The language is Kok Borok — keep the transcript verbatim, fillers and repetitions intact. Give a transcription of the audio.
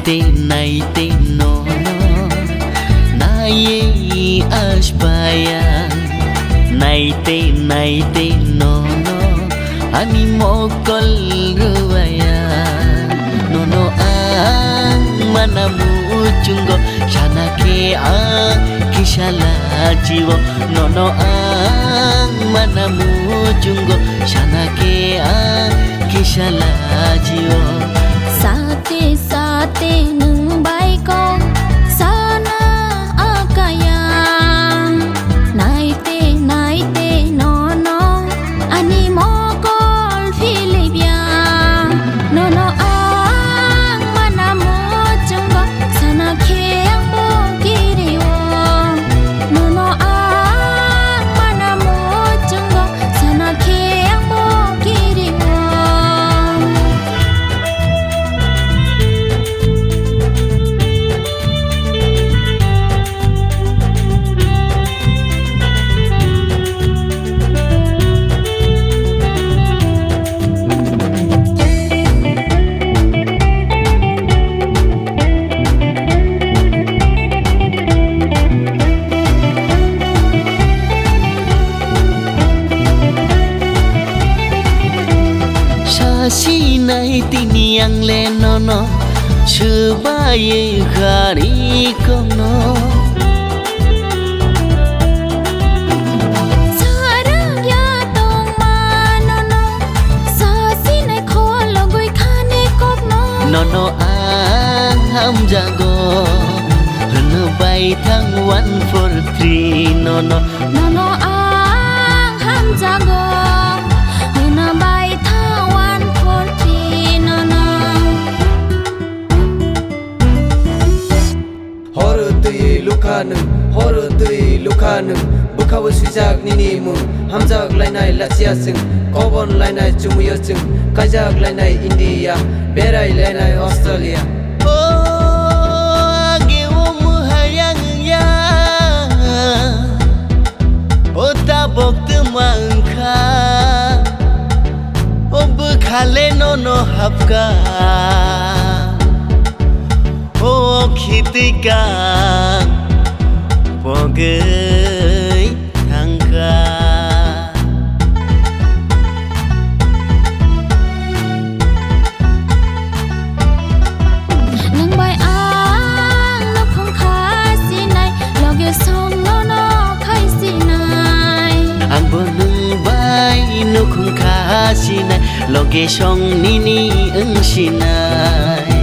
Naite naite nono naiye aspaya, naite naite nono ani mokol ruwaya. Nono ang mana muchungo sana khe ang kisa lachio, nono ang mana muchungo sana khe ang kisa lachio. Sate sate nwng bai kok sana akaya. Naite naite nono ani mokol philibya. Nono ang mana muchungo sana khe ang bo kirio. Nono ang mana muchungo sana khe ang bo kirio. Sasinai tini ang le nono swbai gari kono. Sarang ya tongma nono, sasinai khologwi khani kokno. Nono ang hamjago, hwnwi bai thang one four three nono. Nono ang hamjago, hwnwi bai thang one four three nono. Horo twi lukha nwng, horo twi lukha nwng, bwkhao swijak nini mung, hamjak lainai lachiya chwng, kobon lainai chumuyo chwng, kaijak lainai India, berai lainai Australia. O age o mwhayang ya, o tabok twma wngkha, o bwkhale nono hapkha. O khitwi kang pogwi thangkha. Nwng bai ang nukhung kha sinai, loge song nono khai sinai. Angbo nwng bai nukhung kha sinai, loge song nini wng sinai.